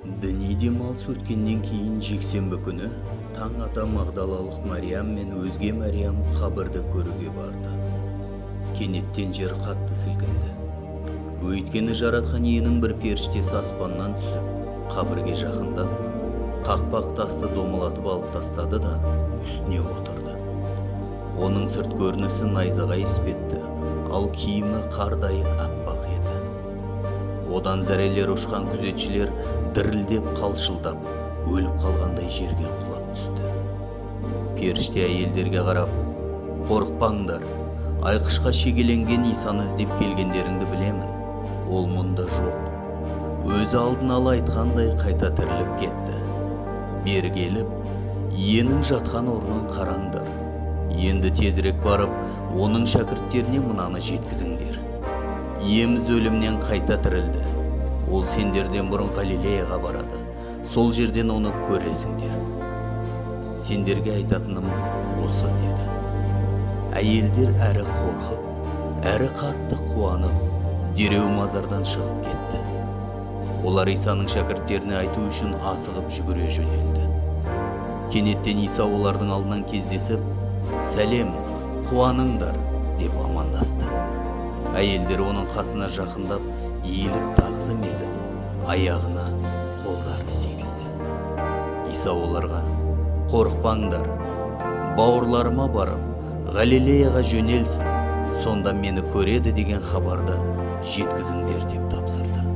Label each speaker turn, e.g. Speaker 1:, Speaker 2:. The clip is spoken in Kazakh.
Speaker 1: Діни демалыс өткеннен кейін жексенбі күні таң ата мағдалалық Мариям мен өзге Мәриям қабірді көруге барды. Кенеттен жер қатты сілкінді. Өйткені Жаратқан Иенің бір періштесі аспаннан түсіп, қабірге жақындап, қақпақ тасты домалатып алып тастады да, үстіне отырды. Оның сырт көрінісі найзағай іспетті, ал киімі қардай аппақ еді. Одан зәрелері ұшқан күзетшілер дірілдеп, қалшылдап, өліп қалғандай жерге құлап түсті. Періште әйелдерге қарап: «Қорықпаңдар, айқышқа шегеленген Исаны іздеп келгендеріңді білемін. Ол мұнда жоқ. Өзі алдын ала айтқандай, қайта тіріліп кетті. Бері келіп, Иенің жатқан орнын қараңдар. Енді тезірек барып, оның шәкірттеріне мынаны жеткізіңдер: Иеміз өлімнен қайта тірілді. Ол сендерден бұрын Галилеяға барады. Сол жерден оны көресіңдер. Сендерге айтатыным осы», – деді. Әйелдер әрі қорқып, әрі қатты қуанып, дереу мазардан шығып кетті. Олар Исаның шәкірттеріне айту үшін асығып жүгіре жөнелді. Кенеттен Иса олардың алдынан кездесіп: «Сәлем, қуаныңдар!» – деп амандасты. Әйелдер оның қасына жақындап, иіліп тағзым етіп, аяғына қолдарын тигізді. Иса оларға: «Қорықпаңдар, бауырларыма барып, Галилеяға жөнелсін, сонда мені көреді деген хабарды жеткізіңдер», – деп тапсырды.